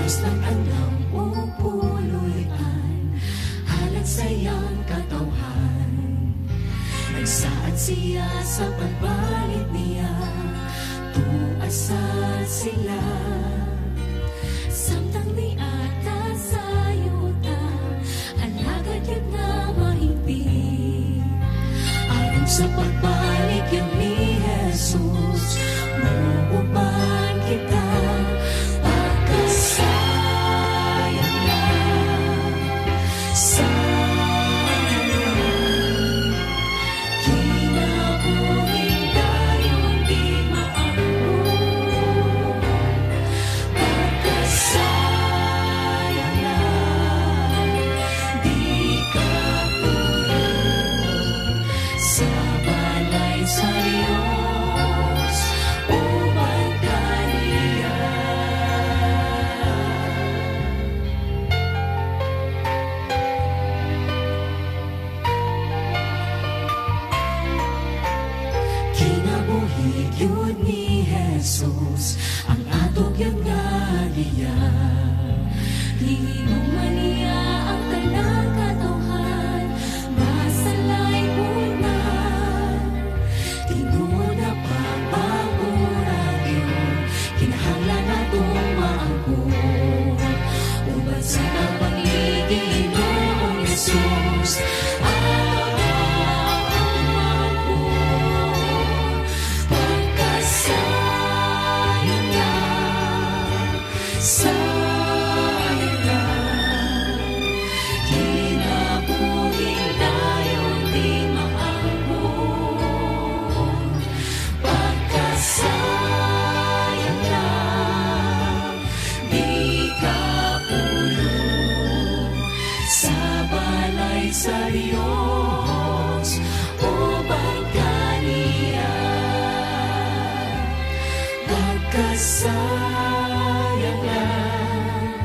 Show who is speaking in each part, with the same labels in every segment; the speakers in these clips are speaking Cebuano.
Speaker 1: Jesus nag-andam og puloy-an halad sa iyang katawhan. Nagsaad siya sa pagbalik niya, tuasa sila.
Speaker 2: Samtang niata sa yuta, alagad yun nga mahigpit.
Speaker 1: Aron sa pagbalik yun ni Jesus, muuban kita. Pagkasayang lang, sayang lang, kinabuhing dayon di maangkon. Pagkasayang lang, di kapuyo sa balay sa Diyos, uban kaniya. Kinabuhi gyud ni Jesus ang ato gyud nga giya.
Speaker 2: Gihimong niya ang tanang katawhan, masalayponan.
Speaker 1: Tinuod na pagbag-ora gyud, kinahanglan natong maangkon. Uban sa tabang ni Ginoong Jesus, ato ang maangkon. Pagkasayang lang, sayang lang, kinabuhing dayon di maangkon. Pagkasayang lang, di kapuyo sa balay sa Diyos, uban kaniya. Pagkasayang lang,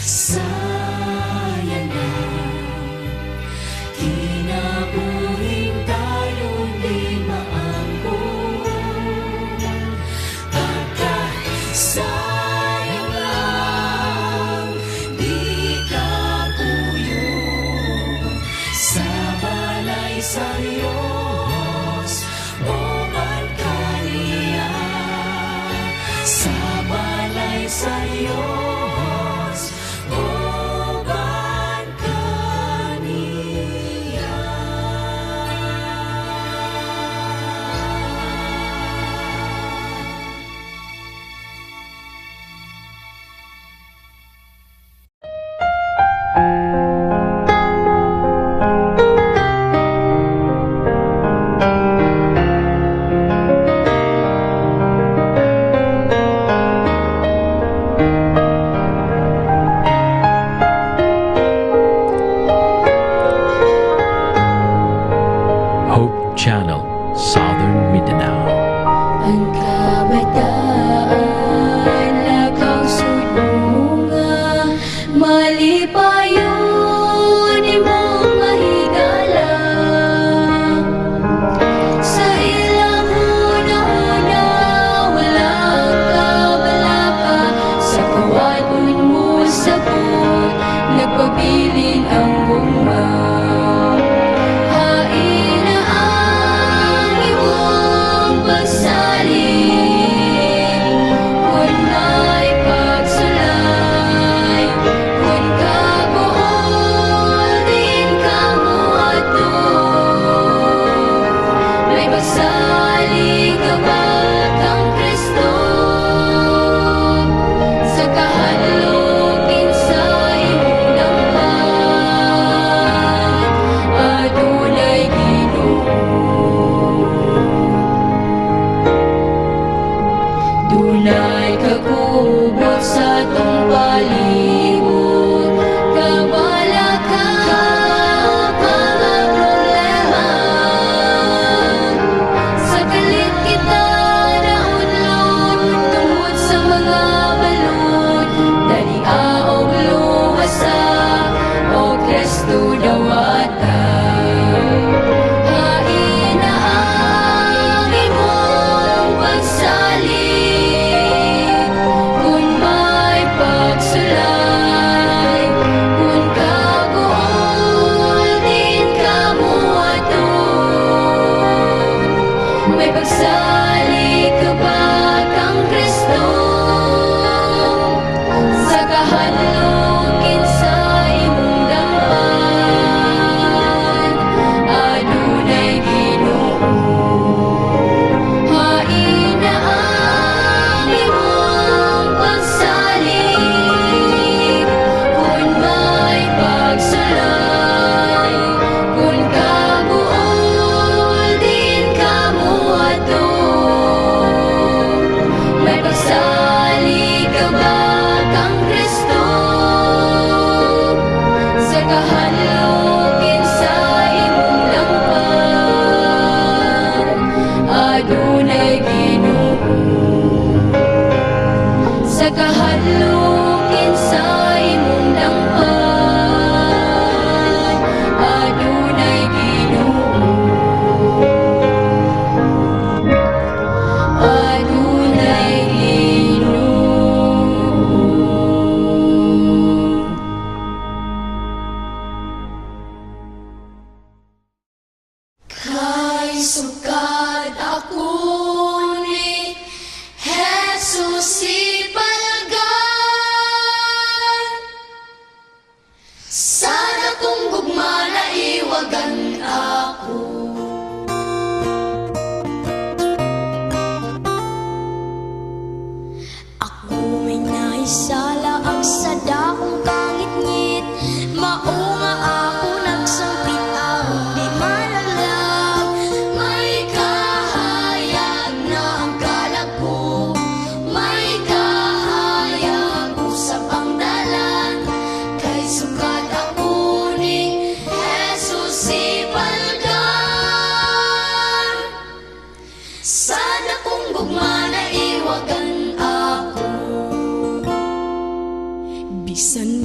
Speaker 1: sayang lang, kinabuhing dayon di maangkon. Pagkasayang lang, di kapuyo sa balay sa Diyos, uban kaniya. Sa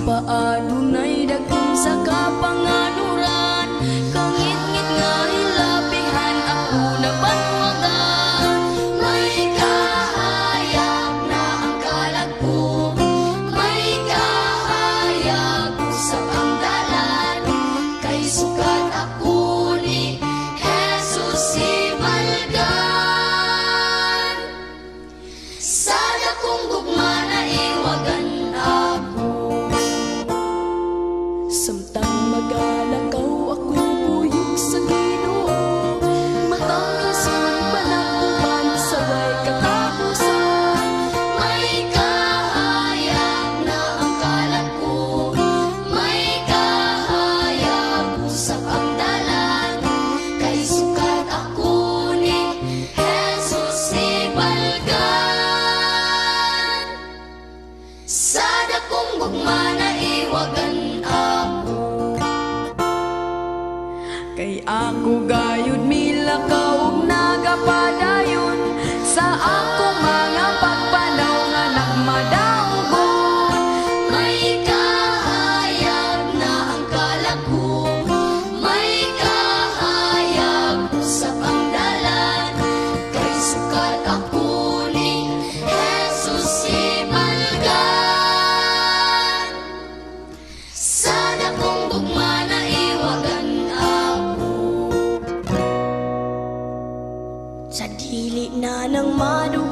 Speaker 2: Sumpa adunay dagkong sa kapanganuran. Kangitngit nga hilabihan ako nabanwagan.
Speaker 1: May kahayag na ang kalag ko, may kahayag usab ang dalan, kay sukat ako ni Jesus hibalgan. Sa dakong gugma naiwagan ako.
Speaker 2: Samtang magalakaw ako kuyog sa Ginoo, matamison panagbuban sa way katapusan.
Speaker 1: May kahayag na ang kalag ko, may kahayag usab ang dalan, kay sukat ako ni Jesus hibalgan. Sa dakong gugma naiwagan ako.
Speaker 2: Kay ako gayud milakaw ug nagapadayon sa akong mga pagpanaw nga nagmadaugon.
Speaker 1: May kahayag na ang kalag ko, may kahayag usab ang dalan, kay sukat ako ni Jesus hibalgan. Sa dakong gugma naiwagan ako.
Speaker 2: Sa dili na nang madugay.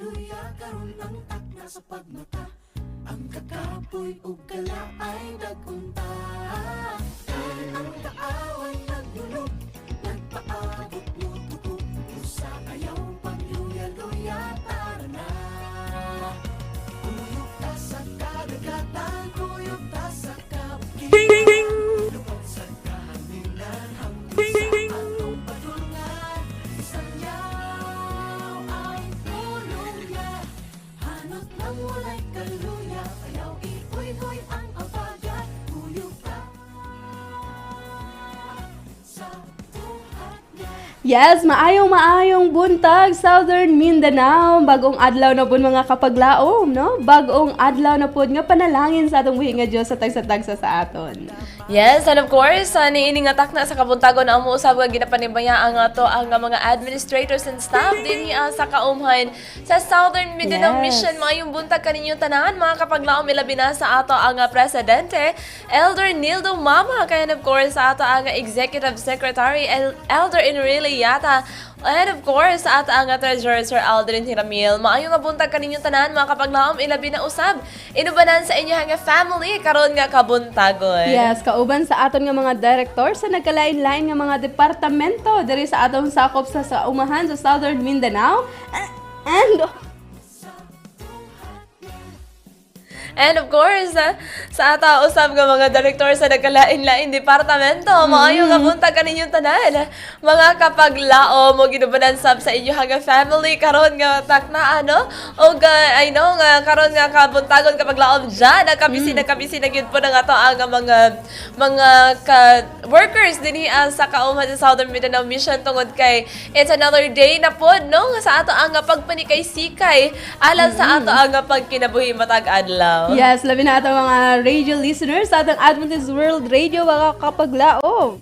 Speaker 1: Luya karon ang takna sa pagmata. Ang kakapoy ug kalaay dag-unta. Kay ang kaaway naglulub, nagpaabot mo tukog. Usa ayaw pagluya-luya, tara na. Kuyog ta sa kadagatan, kuyog ta sa kabukiran. Lupad sa kahanginan, hangtod sa atong padulngan. Sangyaw ay pulongya, hanot lang walay kaluya. Ayaw iuy-huy ang abaga, kuyog ta sa buhat niya.
Speaker 3: Yes, maayong maayong buntag, Southern Mindanao. Bagong adlaw na po, mga kapaglaom, no? Bagong adlaw na po nga panalangin sa atong buhi nga Dios sa tagsa-tagsa sa aton.
Speaker 4: Yes, and of course, niini nga takna sa kabuntagon ang usab nga ginapanibaya ang ato ang mga administrators and staff dinhi sa kaumhan sa Southern Mindanao Mission. Maayong buntag kaninyo tanan, mga kapaglaom, ilabi na sa ato ang presidente, Elder Nildo Mama, kaya of course sa ato ang executive secretary, Elder Enrile Yata, and of course sa ato ang treasurer, Sir Aldrin Hiramil. Maayo nga buntag kaninyo tanan, mga kapaglaom, ilabi na usab inubanan sa inyong nga family karon nga kabuntagon.
Speaker 3: Yes, kauban sa aton nga mga director sa nagkalain-lain nga mga departamento diri sa atong sakop sa umahan sa Southern Mindanao. And
Speaker 4: And of course, sa ata usab nga mga direktor sa nagkalain-lain departamento, maayo nga buntag kaninyong tanan, mga kapaglaom, mo ginubanan sab sa inyong nga family karon nga takna ano. Og I know nga karon nga kabuntagon, kapaglaom dyan, nagkabisi nagkabisi na gyud po na nga to ang mga ka workers dinhi sa kaumhan sa Southern Mindanao Mission tungod kay it's another day na pod no nga sa ato ang pagpanikay-sikay alang sa ato ang pagkinabuhi matag adlaw.
Speaker 3: Yes, labi na atong mga radio listeners sa atong Adventist World Radio, mga kapaglaom.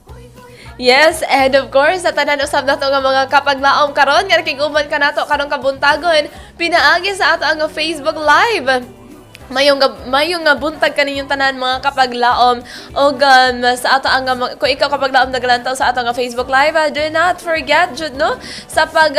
Speaker 4: Yes, and of course, sa tanan usab nato nga mga kapaglaom karon nga nakig-uban kanato karong kabuntagon pinaagi sa ato ang Facebook Live. Mayong nga buntag kaninyong tanan, mga kapaglaom, og sa ato ang kung ikaw, kapaglaom, naglantaw sa ato nga Facebook Live, do not forget jud no sa pag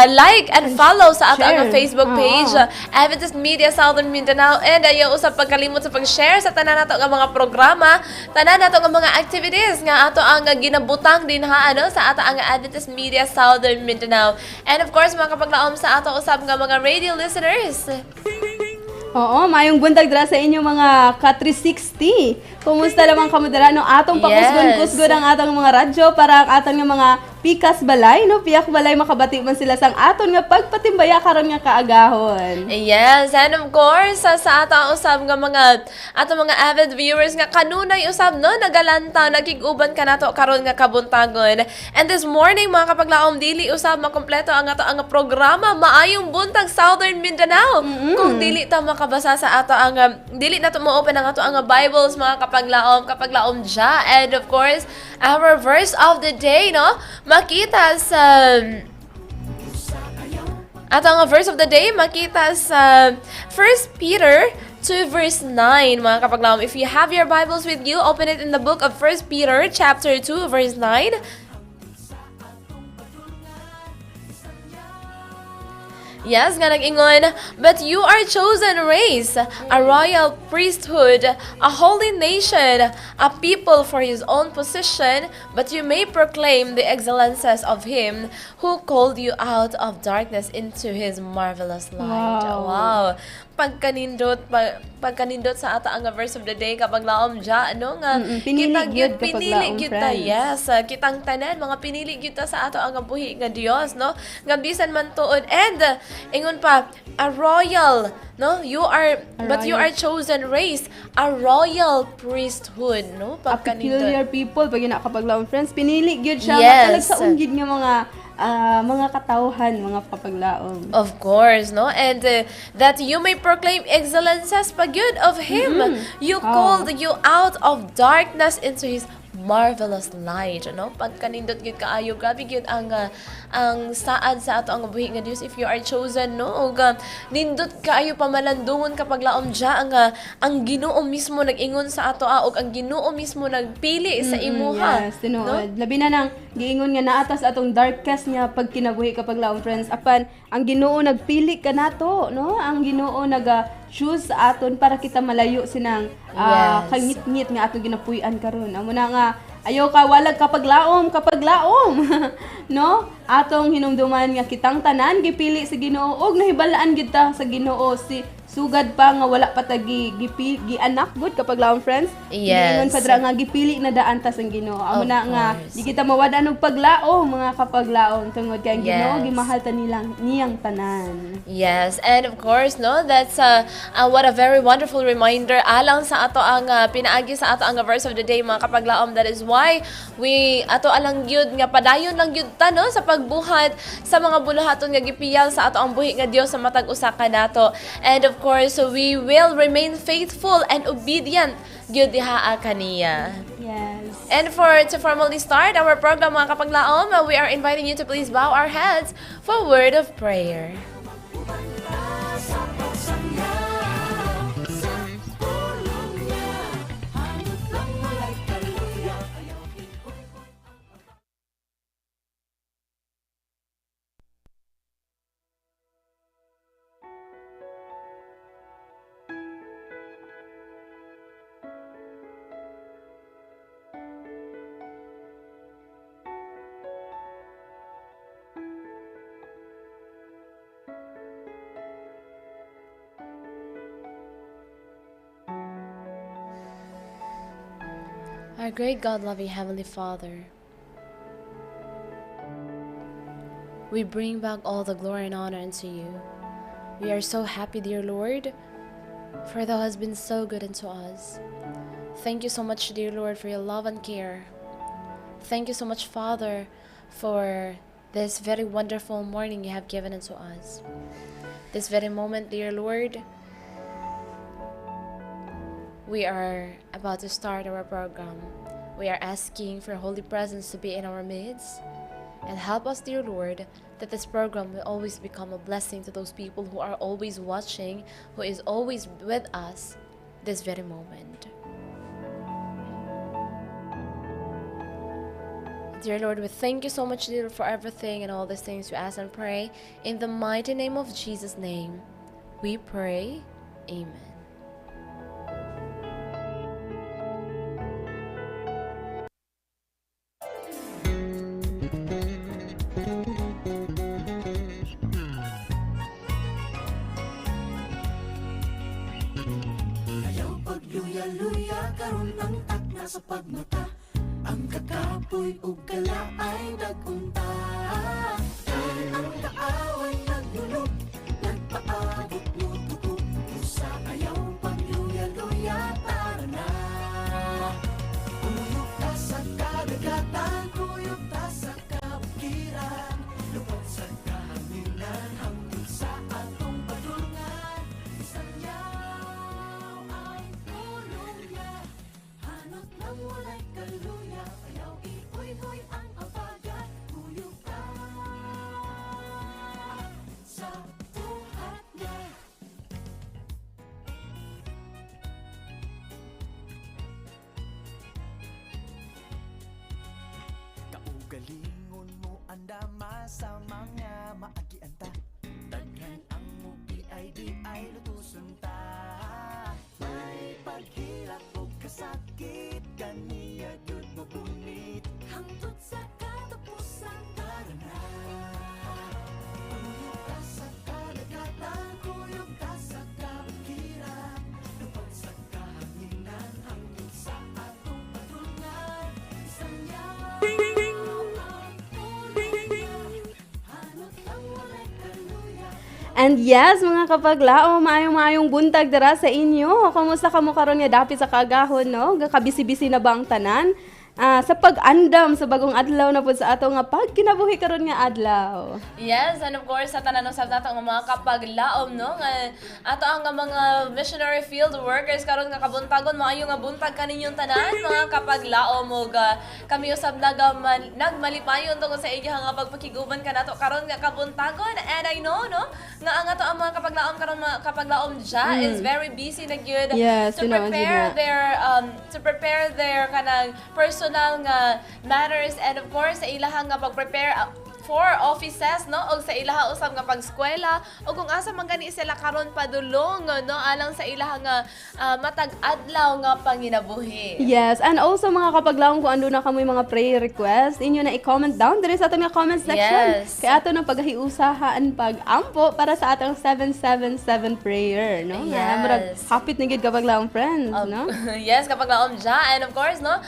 Speaker 4: like and follow sa ato ang
Speaker 3: share.
Speaker 4: Facebook page, Adventist Media Southern Mindanao, and ayaw usab pagkalimot sa pag-share sa tanan nato nga mga programa, tanan nato nga mga activities nga ato ang ginabutang din ha ano sa ato ang Adventist Media Southern Mindanao. And of course, mga kapaglaom, sa ato usab nga mga radio listeners.
Speaker 3: Oo, mayong buntag dira sa inyo, mga ka-360. Kumusta naman kamo dira no? Atong pakusgon-kusgon ang atong mga radyo para ang atong nga mga pikas balay no, piyak balay, makabati man sila sang aton nga pagpatimbaya karon nga kaagahon.
Speaker 4: Yes, and of course, sa ato ang usab nga mga ato mga avid viewers nga kanunay usab no nagalantaw, nagkig-uban kanato karon nga kabuntagon. And this morning, mga kapaglaom, dili usab makumpleto ang ato ang programa Maayong Buntag Southern Mindanao kung dili ta makabasa sa ato ang dili na to mo-open ang ato ang Bibles, mga kapaglaom, kapaglaom dya. And of course, our verse of the day no makita sa at ang verse of the day, makita sa 1 Peter 2 verse 9, mga kapaglaom. If you have your Bibles with you, open it in the book of 1 Peter chapter 2 verse 9. Yes, nga nag-ingon, "But you are chosen race, a royal priesthood, a holy nation, a people for His own possession, but you may proclaim the excellences of Him who called you out of darkness into His marvelous light."
Speaker 3: Wow.
Speaker 4: Wow. Pagkanindot sa ata ang verse of the day, kapaglaom dya, ano nga,
Speaker 3: Pinili
Speaker 4: kita
Speaker 3: gyud,
Speaker 4: gyud, pinili
Speaker 3: kapaglaom,
Speaker 4: gyud ta,
Speaker 3: friends.
Speaker 4: Yes, kitang tanan mga pinili gyud ta sa ato ang buhi nga Dios no nga bisan man tuod and ingon pa, a royal no you are
Speaker 3: A
Speaker 4: but you
Speaker 3: royal-
Speaker 4: are chosen race, a royal priesthood no.
Speaker 3: A
Speaker 4: Pagkanindot.
Speaker 3: peculiar people pag yun, kapaglaom, friends. Pinili gyud siya nga sa gyud nga mga katawhan, mga kapaglaom.
Speaker 4: Of course, no? And that you may proclaim excellences pa gyud of Him. You
Speaker 3: Oh.
Speaker 4: called you out of darkness into His marvelous light, no? Pagkanindot gyud kaayo, grabe gyud ang saad sa ato ang buhi nga Dios if you are chosen, no? Ug nindot kaayo pamalandungon kapag laom dya ang Ginoo mismo nag-ingon sa ato ug ang Ginoo mismo nagpili sa imuha.
Speaker 3: Yes, tinuod. Labi na nang giingon nga naa ta sa atong darkest nga pagkinabuhi kapag laom, friends. Apan ang Ginoo nagpili kanato, no? Ang Ginoo naga choose sa aton para kita malayo sinang kangitngit nga atong ginapuy-an karon. Amo na nga ayaw ka walag kapag laom, kapag laom. No? Atong hinumduman nga kitang tanan gipili sa Ginoo ug nahibalaan gid ta sa Ginoo si sugad pa nga wala pa ta gi, gipi, gianak gud kapag laom, friends. Giingon pa dira nga gipili na daan ta sa Ginoo. Amo
Speaker 4: Of
Speaker 3: na nga
Speaker 4: course.
Speaker 3: di kita mawad-an og paglaom, mga kapaglaom, tungod kay ang Ginoo gimahal ta nilang niyang tanan.
Speaker 4: Yes, and of course, no, that's what a very wonderful reminder alang sa ato ang pinaagi sa ato ang verse of the day, mga kapaglaom. That is why we ato alang gyud nga padayon lang gyud ta, no, sa pagbuhat sa mga buluhaton nga gipiyal sa ato ang buhi nga Dios sa matag usa ka nato. And of course, we will remain faithful and obedient gyud diha kaniya. And for to formally start our program, mga kapaglaom, we are inviting you to please bow our heads for a word of prayer.
Speaker 1: Sa pagsangyaw sa pulong niya, hanot lang walay kaluya. Ayaw iuy-uy.
Speaker 4: Our great God, loving Heavenly Father, we bring back all the glory and honor unto you. We are so happy, dear Lord, for thou hast been so good unto us. Thank you so much, dear Lord, for your love and care. Thank you so much, Father, for this very wonderful morning you have given unto us. This very moment, dear Lord, we are about to start our program. We are asking for Holy Presence to be in our midst and help us, dear Lord, that this program will always become a blessing to those people who are always watching, who is always with us this very moment. Dear Lord, we thank you so much, dear Lord, for everything and all these things we ask and pray. In the mighty name of Jesus' name, we pray. Amen.
Speaker 1: Ayaw pagluya-luya karon ang takna sa pagmata. Ang kakapoy ug kalaay dag-unta. Kay ang kaaway nagnulog, nagpaabot mo tuko. Usa ayaw pagluya-luya, tara na. Kuyog ta sa kadagatan, kuyog ta sa kabukiran. Lupad sa kahanginan, hangtod sa atong padulngan. Sangyaw ay pulong niya, hanot lang walay kaluya. Ayaw iuy-uy ang abaga, kuyog ta sa buhat niya.
Speaker 5: Kaugalingon mo andama sa mga maagian ta. Daghan ang mupi ay di ay lutuson ta. May paghilak o kasakit, kaniya gyud mapunit.
Speaker 1: Hangtod sa katapusan, tara na.
Speaker 5: Kuyog ta sa kadagatan, kuyog ta sa kabukiran. Lupad sa kahanginan, hangtod sa atong padulngan.
Speaker 1: Sangyaw ay pulong niya, hanot lang walay kaluya.
Speaker 3: And yes, mga kapaglao, maayong maayong buntag dara sa inyo. Kumusta kamo karon nga dapit sa kagahon, no? Gakabisi-bisi na ba ang tanan? sa pag-andam sa bagong adlaw na pud sa ato nga pagkinabuhi karon nga adlaw.
Speaker 4: Yes, and of course, sa tanan usab nato nga mga kapaglaom, no, nga ato ang nga mga missionary field workers karon nga kabuntagon, maayo nga buntag kaninyong tanan, mga kapaglaom, ug kami usab nagmalipayon tungod sa inyo nga pagpakiguban kanato karon nga kabuntagon. And I know, no, nga ang ato ang mga kapaglaom karon, mga kapaglaom dya, is very busy na gyud to
Speaker 3: tinuod gyud
Speaker 4: prepare
Speaker 3: na.
Speaker 4: their to prepare their kanang personal nga matters and of course sa ilahang nga pag-prepare for offices, no, og sa ilaha usab nga pagskwela o kung asa man gani sila karon padulong, no, alang sa ilaha nga matag adlaw nga panginabuhi.
Speaker 3: Yes, and also mga kapaglaom, kung ando na kamo mga prayer request, inyo na i-comment down diri sa atong nga comment section. Kaya ato nang paghiusahaan pag-ampo para sa atong 777 prayer, no? Nga, murag hapit na gyud, kapaglaom friends, no?
Speaker 4: Yes, kapaglaom dya. And of course, no,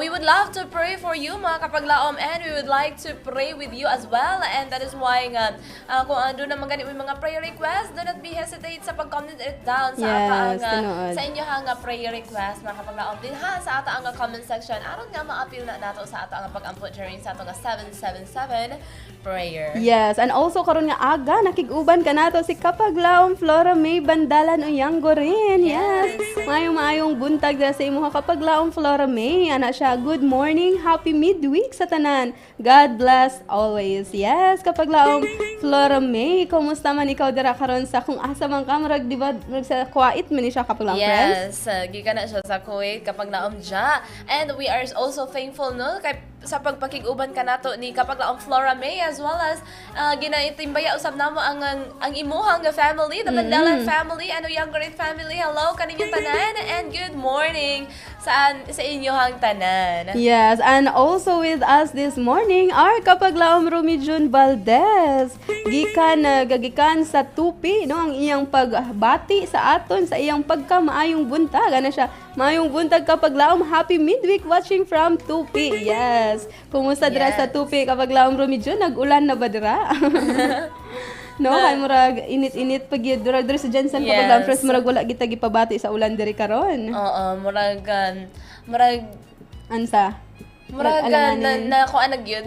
Speaker 4: we would love to pray for you, mga kapaglaom, and we would like to pray with you as well. And that is why nga, kung ando naman gani may mga prayer request, do not be hesitate sa pag-comment it down sa ata ang,
Speaker 3: Tinuod.
Speaker 4: sa inyo nga prayer request, mga kapaglaom din ha, sa ata ang comment section aron nga ma-appeal na nato sa ato ang pag-ampo during sa ato nga 777 prayer.
Speaker 3: Yes, and also karon nga aga nakig-uban kanato si Kapaglaom Flora May Bandalan Uyanggo rin. Yes. Maayong maayong buntag dira sa imuha, Kapaglaom Flora May. Ana siya, good morning, happy midweek sa tanan. God bless always. Yes, Kapaglaom Flora May, kumusta man ikaw dira karon sa kung asa man ka, murag di ba murag sa Kuwait man ni siya, Kapaglaom friends?
Speaker 4: Yes, gikan na siya sa Kuwait, kapaglaom dya. And we are also thankful, no, kay sa pagpakig-uban kanato ni Kapaglaom Flora May, as well as ginaitimbaya usab namo ang imuhang nga family, the Bandalan family and Young Great family. Hello kaninyong tanan and good morning sa inyohang tanan.
Speaker 3: Yes, and also with us this morning are Kapaglaom Rumi Jun Valdez. Gikan gagikan sa Tupi, no, ang iyang pagbati sa aton sa iyang pagkamaayong buntag. Ano siya? Maayong buntag, Kapaglaom, happy midweek, watching from Tupi. Yes. Kumusta dira sa Tupi, Kapaglaom Rumi Jun? Nag-ulan na ba dira? No, kay murag init-init pag yun. Dira dira sa GenSan, Kapaglaom friends, murag wala kita gipabati sa ulan diri karon.
Speaker 4: Oo, murag murag
Speaker 3: Ansa?
Speaker 4: Murag na
Speaker 3: alanganin.
Speaker 4: Na kuan na gyud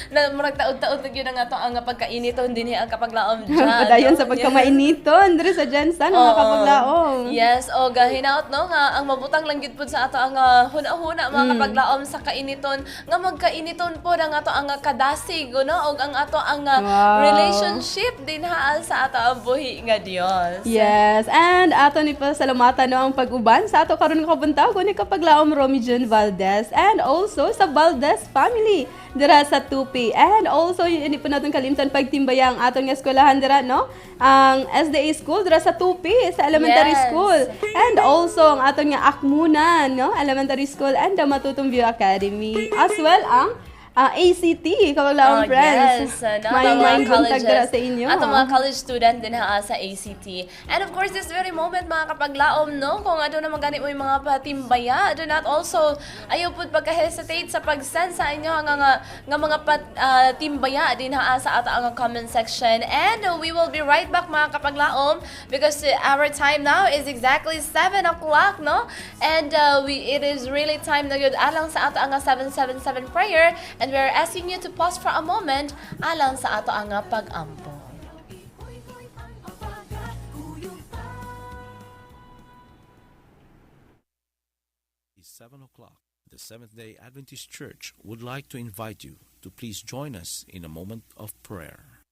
Speaker 4: na murag taud-taud na gyud ang ato ang pagkainiton dinhi ang kapaglaom dyan.
Speaker 3: Padayon
Speaker 4: no?
Speaker 3: sa pagkamainiton diri sa GenSan, mga kapaglaom.
Speaker 4: Yes, o hinaot, no, nga ang mabutang lang gyud pud sa ato ang huna-huna, mga kapaglaom, sa kainiton nga magkainiton pod ang ato ang kadasig, no, og ang ato ang relationship dinha sa ato ang buhi nga Dios.
Speaker 3: Yes, and ato ni pasalamatan, no, ang pag-uban sa ato karon nga kabuntag ni Kapaglaom Romy Jun Valdez and also sa Valdez family dira sa Tupi. And also hindi po natin kalimtan pagtimbaya ang aton nga eskwelahan dira, no? Ang SDA School dira sa Tupi, sa elementary school. And also ang aton nga Akmunan, no? Elementary School and the Matutum View Academy as well ang ACT, Kapaglaom
Speaker 4: Oh,
Speaker 3: friends.
Speaker 4: yes. No,
Speaker 3: Maayong
Speaker 4: atong mga
Speaker 3: maayong buntag dira
Speaker 4: colleges,
Speaker 3: sa inyo.
Speaker 4: atong mga college student din ha sa ACT. And of course, this very moment, mga kapaglaom, no, kung ano naman gani mo yung mga patimbaya, do not also, ayaw pud pagka-hesitate sa pag-send sa inyo nga mga timbaya din ha sa ato ang comment section. And we will be right back, mga kapaglaom, because our time now is exactly 7 o'clock, no? And we it is really time na yun alang sa ato ang 777 prayer, and we are asking you to pause for a moment alang sa ato ang pag-ampo.
Speaker 1: Hoy-hoy ang abaga, kuyog ta.
Speaker 6: Is 7 o'clock. The Seventh day Adventist Church would like to invite you to please join us in a moment of prayer.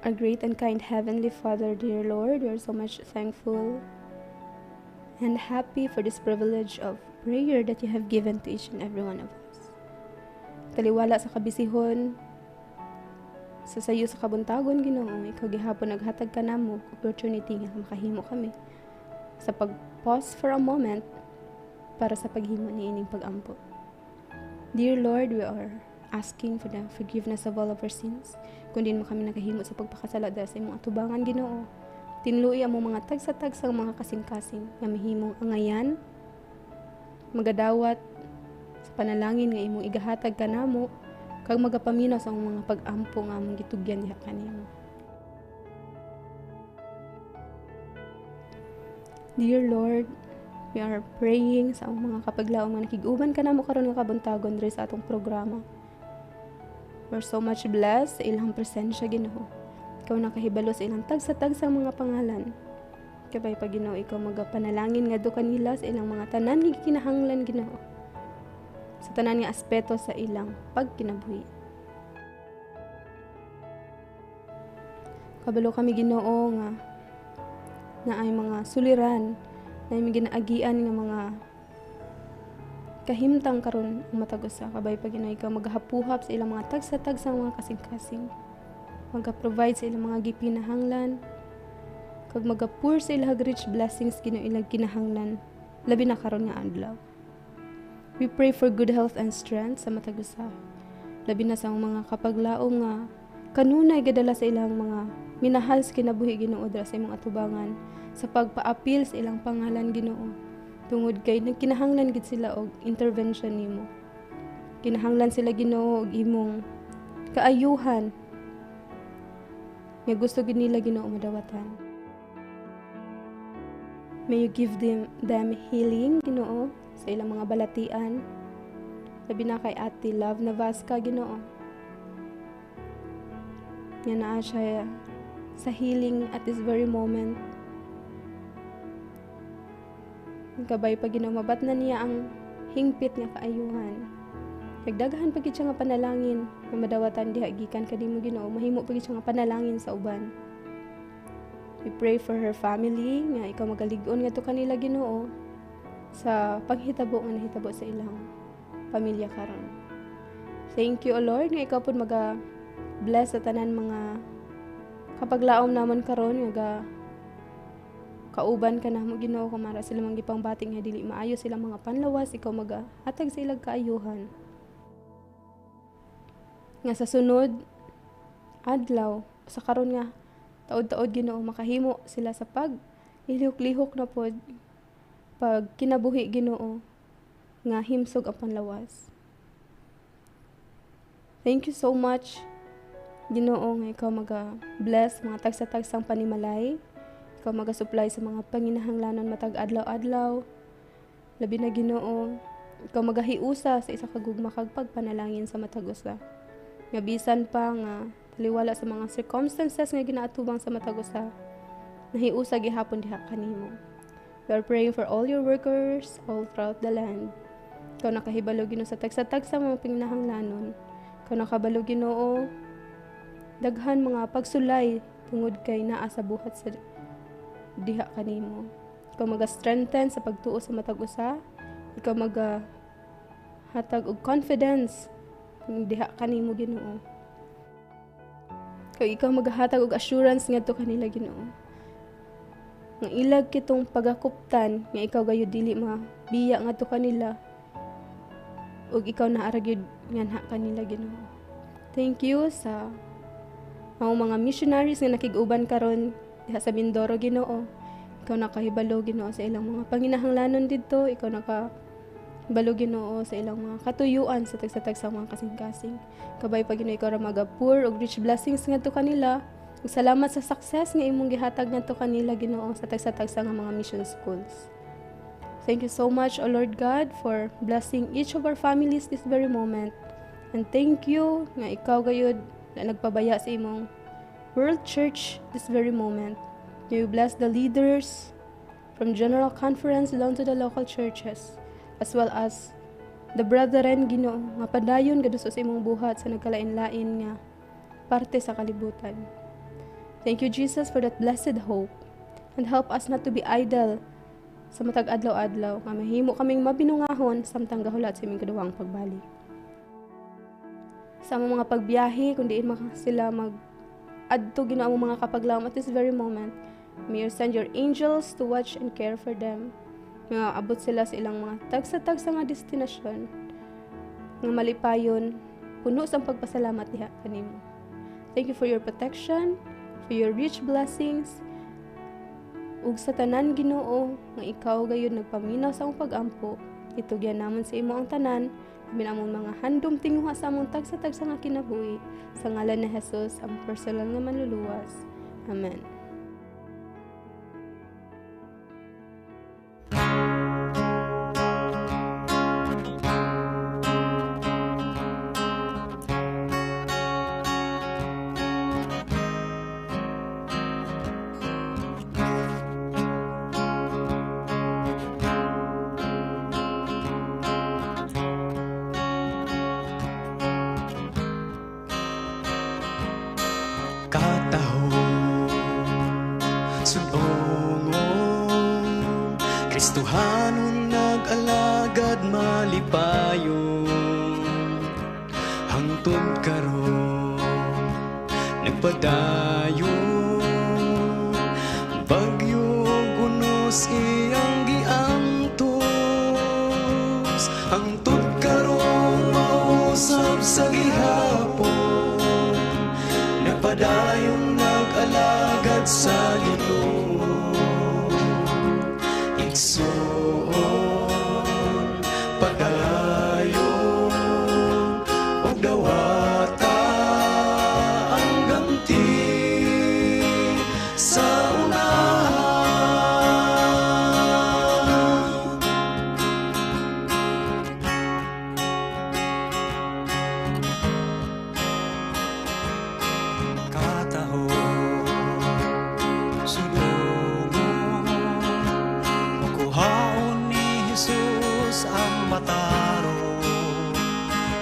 Speaker 3: Our great and kind Heavenly Father, dear Lord, we are so much thankful and happy for this privilege of prayer that you have given to each and every one of us. Taliwala sa kabisihon, sa sayo sa kabuntagon, Ginoo, ikaw gihapon naghatag ka namo opportunity nga makahimo kami sa pag-pause for a moment para sa paghimo niining pagampo. Dear Lord, we are asking for the forgiveness of all of our sins. Kung diin man kami nakahimo sa pagpakasala dahil sa imong atubangan, Ginoo. Tinlui ang mga tagsa-tagsang mga kasing-kasing nga mahimong angayan, magadawat sa panalangin nga imong igahatag kanamo, kag magapaminaw sa among mga pag-ampo nga among gitugyan diha kanimo. Dear Lord, we are praying sa among mga kapaglaom nga nakig-uban kanamo karon nga kabuntagon diri sa atong programa. We're so much blessed sa ilang presensya, Ginoo. Ikaw nakahibalo sa ilang tagsa-tagsang mga pangalan. Kabay pa, Ginoo, ikaw magapanalangin ngadto kanila sa ilang mga tanan nga gikinahanglan, Ginoo. Sa tanan nga aspeto sa ilang pagkinabuhi. Kabalo kami, Ginoo, nga naay mga suliran, naay mga ginaagian nga mga kahimtang karon ang matag usa. Kabay pa, Ginoo, ikaw magahapuhap sa ilang mga tagsa-tagsang mga kasing-kasing, maga-provide sa ilang mga gipinahanglan, kag maga-pour sa ilang rich blessings, Ginoo, ilang kinahanglan labi na karon nga adlaw. We pray for good health and strength sa matag usa, labi na sa mga kapaglaom nga kanunay gadala sa ilang mga minahal sa kinabuhi, Ginoo, dira sa imong atubangan sa pagpaapil sa ilang pangalan, Ginoo, tungod kay nagkinahanglan gid sila og intervention nimo. Kinahanglan sila, Ginoo, og imong kaayuhan nga gusto gid nila, Ginoo, madawatan. May you give them healing, Ginoo, sa ilang mga balatian. Labi na kay Ate Love Navasca, Ginoo, nga naa siya sa healing at this very moment. Kabay pa, Ginoo, mabat na niya ang hingpit nga kaayuhan. Nagdaghan pa gid siya nga panalangin nga madawatan diha gikan kanimo, Ginoo. Mahimo pa gid siya nga panalangin sa uban. We pray for her family nga ikaw magalig-on ngadto kanila, Ginoo, sa panghitabo nga nahitabo sa ilang pamilya karon. Thank you, O Lord, nga ikaw pud maga bless sa tanan mga kapaglaom namon karon nga ga kauban ka namo, Ginoo, kung mara sila mang gipangbati nga dili maayo silang mga panlawas, ikaw maga hatag sa ilang kaayuhan. Nga sa sunod adlaw sa karon nga taod-taod, Ginoo, makahimo sila sa pag lihok-lihok na pod pag kinabuhi, Ginoo, nga himsog ang panlawas. Thank you so much, Ginoo, nga ikaw maga bless mga tagsa-tagsang panimalay. Ikaw maga-supply sa mga panginahanglanon matag adlaw-adlaw. Labi na, Ginoo, ikaw magahiusa sa isa ka gugma kag pagpanalangin sa matag usa. Nga bisan pa nga taliwala sa mga circumstances nga ginaatubang sa matag usa, nahiusa gihapon diha kanimo. We are praying for all your workers all throughout the land. Ikaw nakahibalo, Ginoo, sa tagsa-tagsa mga panginahanglanon. Ikaw nakabalo, Ginoo, daghan mga pagsulay tungod kay naa sa buhat sa diha kanimo. Ikaw maga-strengthen sa pagtuo sa matag usa. Ikaw maga hatag og confidence diha kanimo, Ginoo. Kay ikaw magahatag og assurance ngadto kanila, Ginoo, nga ilag kitong pagakuptan nga ikaw gayud dili mabiya ngadto kanila ug ikaw naa ra gyud nganha kanila, Ginoo. Thank you sa mga missionaries nga nakig-uban karon diha sa Mindoro, Ginoo. Ikaw nakahibalo, Ginoo, sa ilang mga panginahanglanon didto. Ikaw nakahibalo, Ginoo, sa ilang mga katuyuan sa tagsa-tagsang mga kasing-kasing. Kabay pa, Ginoo, ikaw ra maga-pour og rich blessings ngadto kanila. Ug salamat sa success nga imong gihatag ngadto kanila, Ginoo, sa tagsa-tagsa nga mga mission schools. Thank you so much, O Lord God, for blessing each of our families this very moment. And thank you nga ikaw gayud na nagpabaya sa imong World Church this very moment. May you bless the leaders from General Conference down to the local churches, as well as the brethren, Ginoo, nga padayon gaduso sa imong buhat sa nagkalain-lain nga parte sa kalibutan. Thank you, Jesus, for that blessed hope. And help us not to be idle sa matag adlaw-adlaw nga mahimo kaming mabinungahon samtang gahulat sa imong kaduhang pagbalik. Sa among mga pagbiyahe, kung diin sila mag adto, Ginoo, among mga kapaglaom at this very moment, may you send your angels to watch and care for them. Nga abot sila sa ilang mga tagsa-tagsa nga destinasyon nga malipayon, puno sa pagpasalamat diha kanimo. Thank you for your protection, for your rich blessings, ug sa tanan, Ginoo, nga ikaw gayud nagpaminaw sa among pag-ampo. Itugyan namon sa imo ang tanan, kami among mga handom tinguha sa among tagsa-tagsa nga kinabuhi. Sa ngalan ni Jesus, ang personal nga manluluwas. Amen.
Speaker 5: Kataho, sudongon, Kristohanon nag-alagad malipayon. Hangtod karon nagpadayon, bagyo ug unos iyang giantos. Hangtod karon mausab sa gihapon, nagpadayon nag-alagad sa Ginoo. Igsoon, padayon ug dawata ang ganti sa unahan. Kataho, sudungon, makuhaon ni Jesus ang matarong,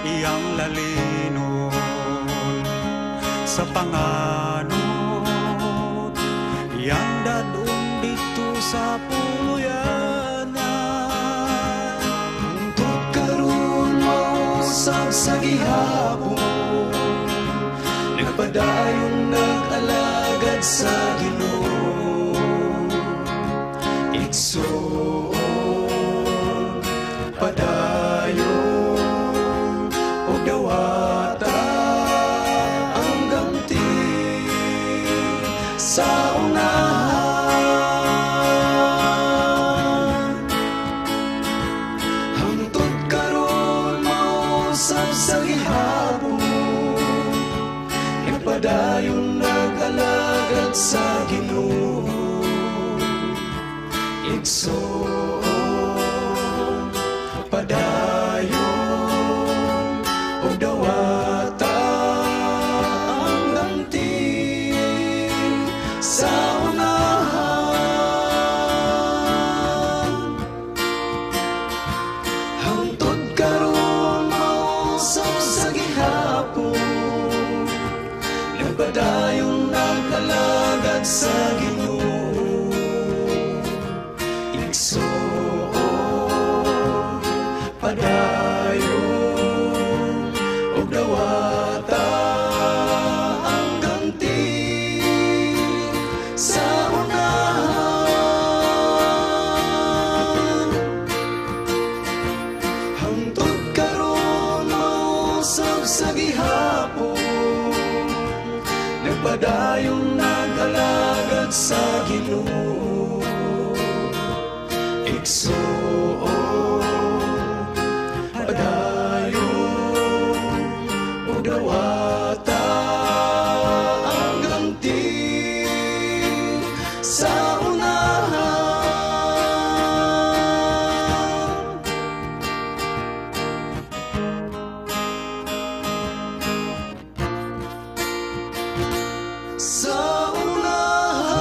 Speaker 5: iyang lalinon sa panganod, iyang dadon dito sa puluyanan. Hangtod karon mausab sa gihapon, nagpadayon nag-alagad sa Ginoo. Igsoon, padayon ug dawata ang ganti sa unahan. Hangtod karon mausab sa gihapon, nagpadayon nag-alagad sa Ginoo. Igsoon, padayon ug dawata ang ganti sa unahan. Hangtod karon mausab sa gihapon, nagpadayon nag-alagad sa Ginoo. Igsoon, padayon ug dawata ang ganti sa unahan. Hangtod karon mausab sa gihapon, nagpadayon nag-alagad sa Ginoo. Igsoon, padayon ug dawata ang ganti sa unahan. Sa unahan.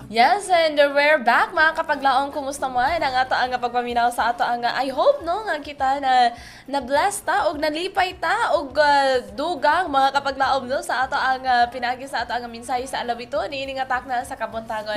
Speaker 4: Yes, and we're back, mga kapaglaom. Kumusta man ang ato ang pagpaminaw sa ato ang I hope, no, nga kita na na bless ta og nalipay ta og dugang, mga kapaglaom, no, sa ato ang pinagi sa ato ang mensahe sa alawito niini nga takna sa kabuntagon.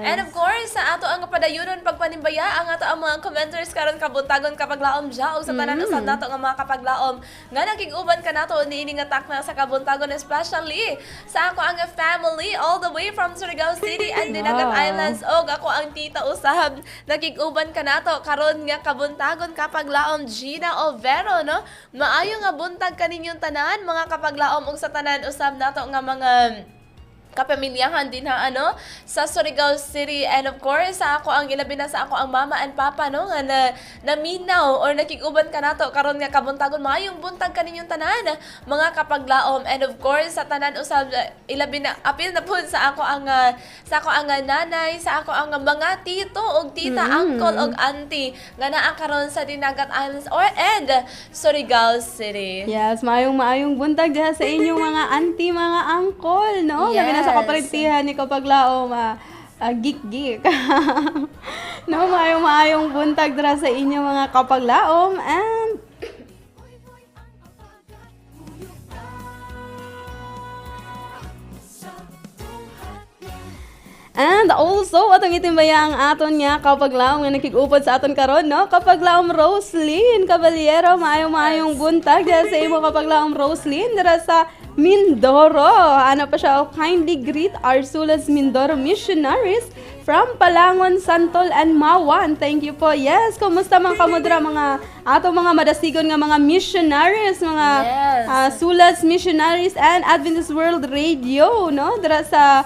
Speaker 4: And of course, sa ato ang padayunon pagpanimbaya ang ato ang mga commenters karon kabuntagon, kapaglaom ja, ug sa tanan usab nato nga mga kapaglaom nga nakig-uban kanato niini nga takna sa kabuntagon, especially sa ako ang family all the way from Surigao City and Dinagat Islands og ako ang tita usab nakig-uban kanato karon nga kabuntagon, kapaglaom Gina Overo, no. Maayo nga buntag kaninyong tanan, mga kapaglaom, ug sa tanan usab nato nga mga kapamilyahan din ha, ano, sa Surigao City, and of course sa ako ang ilabi na sa ako ang mama and papa, no, nga na naminaw or nakig-uban kanato karon nga kabuntagon. Maayong buntag kaninyong tanan, mga kapaglaom, and of course sa tanan usab, ilabi na apil na pud sa ako ang nanay, sa ako ang mga tito og tita, uncle og auntie nga naa karon sa Dinagat Islands or and Surigao City.
Speaker 3: Yes, maayong maayong buntag diha sa inyong mga auntie, mga uncle, no? Labi na sa kaparintihan ni Kapaglaom, geek geek. No, maayong maayong buntag dira sa inyong mga kapaglaom and And also, atong itimbaya ang aton nga kapaglaom nga nakig-upod sa aton karon, no? Kapaglaom Roslyn Caballero, maayong maayong buntag diha sa imo, kapaglaom Roslyn, dira sa Mindoro. Ano pa siya, oh, kindly greet our Sulas Mindoro missionaries from Palangon, Santol, and Mawan. Thank you po. Yes, kumusta man kamo dira, mga ato mga madasigon nga mga missionaries, mga Sulas Missionaries and Adventist World Radio, no? Dira sa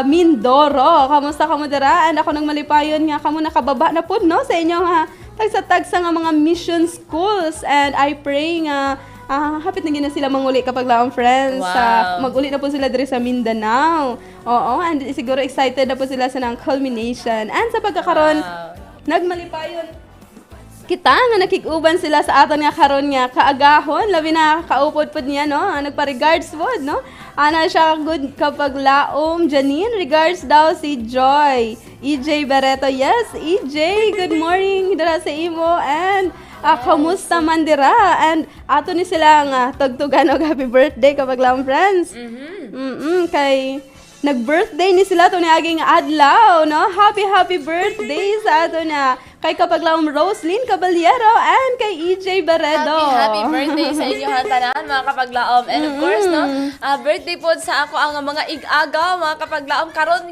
Speaker 3: Mindoro. Kamusta kamo dira? And ako nang malipayon nga kamo nakababa na pud, no, sa inyong tagsa-tagsa nga mga mission schools, and I pray nga hapit na gina sila manguli, kapaglaom friends. Mag-uli na po sila diri sa Mindanao. Oo, and siguro excited na po sila sa nang culmination. And sa pagkakaron, nagmalipayon kita nga nakig-uban sila sa aton nga karon nga kaagahon, labi na kaupod pod niya, no. Nagpa-regards pod, no, ana siya, good kapaglaom Janine, regards daw si Joy EJ Barreto. Yes, EJ, good morning dira sa imo and kamusta man dira? And ato ni sila nga tugtugan og happy birthday, kapaglaom friends. Kay nag-birthday ni sila to ni aging adlaw, no? Happy, happy birthday sa ato na kay kapaglaom Roslyn Caballero and kay EJ Barredo.
Speaker 4: Happy, happy birthday sa inyo tanan, mga kapaglaom. And of course, no, birthday po sa ako ang mga ig-agaw, mga kapaglaom, karon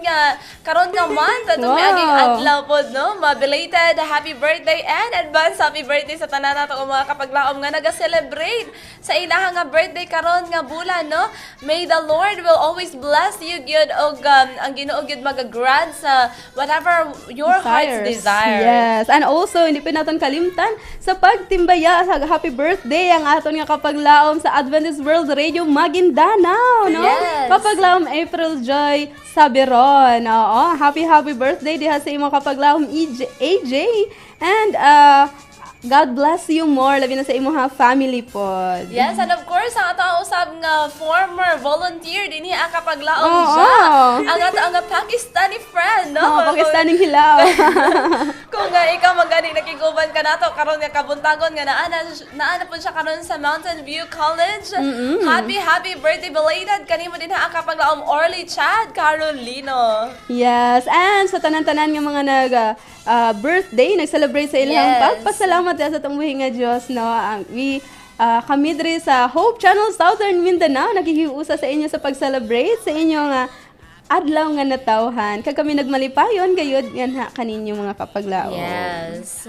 Speaker 4: nga month, atong miaging adlaw po, no? Mabelated happy birthday and advance happy birthday sa tanan nato ang mga kapaglaom nga naga-celebrate sa ilahang nga birthday karon nga bulan, no? May the Lord will always bless you gyud og ang Ginoo gyud mag-grant sa whatever your heart's desire.
Speaker 3: Yes. And also, hindi pa naton kalimtan sa pagtimbaya sa happy birthday ang aton nga kapaglaom sa Adventist World Radio Maguindanao, no?
Speaker 4: Yes.
Speaker 3: Kapaglaom April Joy Sabiron. Oo, happy happy birthday diha sa imong, kapaglaom EJ, AJ. And God bless you more, labi na sa imong ha family pod.
Speaker 4: Yes, and of course, ang ato ang usab nga former volunteer dinhi ang kapaglaom siya. Ang ato ang Pakistani friend, no?
Speaker 3: Oh, Pakistaning hilaw.
Speaker 4: Kung nga ikaw magani nakiguban ka nato karon nga kabuntagon nga naa na pud siya karon sa Mountain View College. Happy happy birthday belated kanimo din ha, ang kapaglaom Orly Chad Carolino.
Speaker 3: Yes, and sa tanan-tanan nga mga nag birthday, nag-celebrate sa ilang pagpasalamat sa atong buhi nga Dios, no. Ang we kami diri sa Hope Channel Southern Mindanao nakikiusa sa inyo sa pag-celebrate sa inyong adlaw nga natawhan. Kag kami nagmalipayon gayud yan ha kaninyo, mga kapaglaom.
Speaker 4: Yes.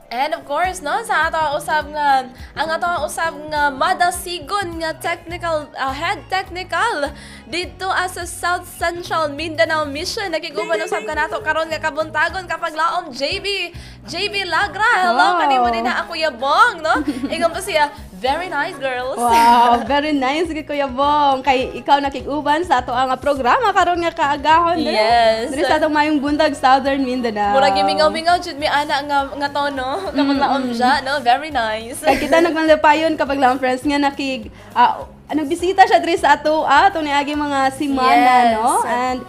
Speaker 4: And of course, no, sa ato usab nga ang ato usab nga madasigon nga technical head technical dito as sa South Central Mindanao Mission, nakiguban usab kanato karon nga kabuntagon, kapaglaom JB JB Lagra. Hello kanimo din na, Kuya Bong, no? Ingon pa siya, Very nice, girls.
Speaker 3: Wow, very nice gid, Kuya Bong. Kay ikaw nakig-uban sa ato ang programa karon nga kaagahon diri.
Speaker 4: Yes.
Speaker 3: Diri sa atong Maayong Buntag, Southern Mindanao.
Speaker 4: Murag gimingaw-mingaw jud mi ana nga tono kapag laom siya, no? Very nice.
Speaker 3: Kay kita nagmalipayon kapag lang, friends, nga nakig nagbisita siya diri sa ato niagi mga simana, no? And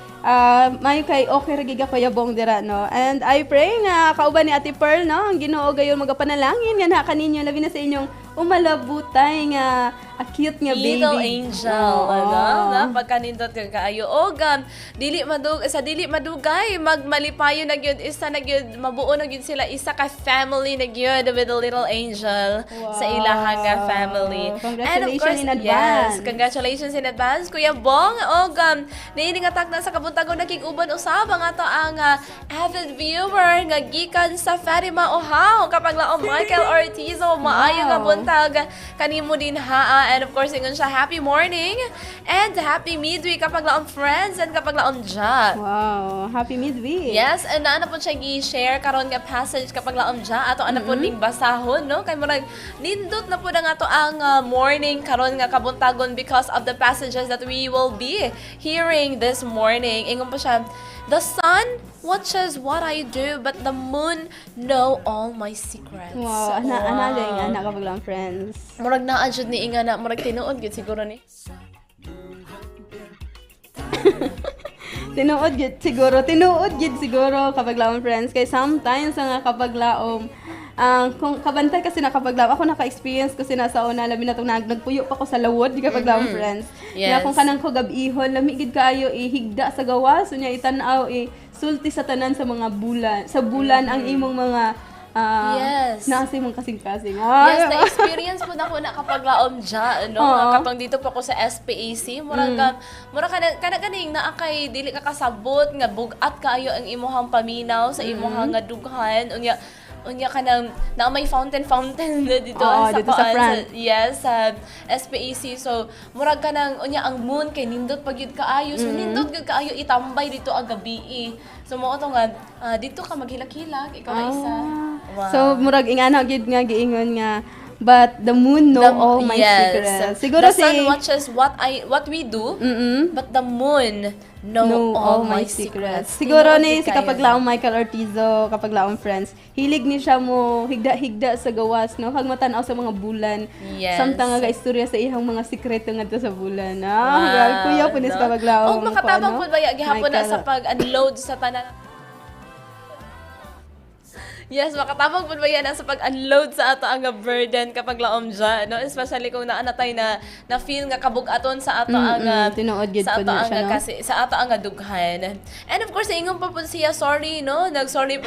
Speaker 3: mayo kay okay ra gid ka, Kuya Bong, dira, no? And I pray nga kauban ni Ate Pearl, no, ang Ginoo gayon magapanalangin nga na kaninyo, labi na sa inyong umalabutay nga a cute nga baby.
Speaker 4: Little angel, ano, na pagkanindot kag kaayo. Og dili madugay magmalipayon na gyud, isa na gyud, mabuo na gyud sila, isa ka family na gyud with a little angel sa ilahang nga family. And of
Speaker 3: Congratulations
Speaker 4: course,
Speaker 3: in advance.
Speaker 4: yes, congratulations in advance, Kuya Bong. Og niini nga takna sa kabuntagon nakig-uban usab ang ato ang avid viewer nga gikan sa Fatima Ohaw, kapag laom Michael Ortizo. Maayo nga buntag kanimo din haa. And of course, ingon siya, happy morning and happy midweek, kapag laom friends and kapag laom Ja.
Speaker 3: Wow, happy midweek.
Speaker 4: Yes, and naa na po siya gi-share karon nga passage, kapag laom Ja. Ato ana po ning basahon, no? Kay murag nindot na po na nga to ang morning karon nga kabuntagon because of the passages that we will be hearing this morning. Ingon po siya, "The sun watches what I do, but the moon know all my secrets."
Speaker 3: Wow, ana ana lang ana, kapag lang friends.
Speaker 4: Murag naa jud ni inga na, murag tinuod gyud siguro ni.
Speaker 3: Tinuod gid siguro, tinuod gid siguro, kapag laom friends, kay sometimes nga kapag laom ang kung kabantay kasi na kapag laom, ako naka-experience ko sina sa una, labi na tong nagpuyo pa ko sa lawod, di kapag laom friends. Nga kung kanang ko gabihon, lami gid kaayo ihigda sa gawas, unya itan-aw, sulti sa tanan sa mga bulan, sa bulan ang imong mga naa sa imong kasing-kasing. Ah,
Speaker 4: Yes, na-experience po na ako na kapag laom dyan, no? Katong dito po ako sa SPAC, murag ka, murag kana kana ganing naa kay dili ka kasabot nga bugat kaayo ang imuhang paminaw sa imuhang nga dughan. Unya kanang na may fountain fountain na dito
Speaker 3: Oo,
Speaker 4: sa
Speaker 3: dito sa
Speaker 4: kuan,
Speaker 3: front.
Speaker 4: Yes, sa SPAC. So murag kanang unya ang moon kay nindot pag gyud kaayo. So nindot gyud kaayo itambay dito ang gabi. So mao to nga dito ka maghilak-hilak ikaw na isa. Wow.
Speaker 3: So murag ingana gid nga giingon nga, "But the moon know all my secrets." Siguro
Speaker 4: The
Speaker 3: si
Speaker 4: sun watches what we do, but the moon know all my secrets.
Speaker 3: Siguro
Speaker 4: Tinuod
Speaker 3: ni
Speaker 4: gyud
Speaker 3: si
Speaker 4: kayo.
Speaker 3: kapag laong Michael Ortizo, kapag laong friends, hilig ni siya mo higda-higda sa gawas, no? Kag matan-aw sa mga bulan. Samtang nga istorya sa iyang mga sikreto ngadto sa bulan. Ah, grabe, kuya po ni
Speaker 4: no?
Speaker 3: si kapag laong.
Speaker 4: Og makatabang
Speaker 3: ano,
Speaker 4: po ba gihapon na
Speaker 3: Michael.
Speaker 4: sa pag-unload sa tanan. Yes, makatabang po ba yan sa pag-unload sa ato ang burden kapag laom dyan, no? Especially kung naa na tay na feel nga kabugaton sa ato ang
Speaker 3: Tinuod gyud
Speaker 4: sa
Speaker 3: po
Speaker 4: ato
Speaker 3: na
Speaker 4: ang
Speaker 3: siya, no?
Speaker 4: kasi sa ato ang dughan. And of course, ingon pa po siya, sorry, no? Nag-sorry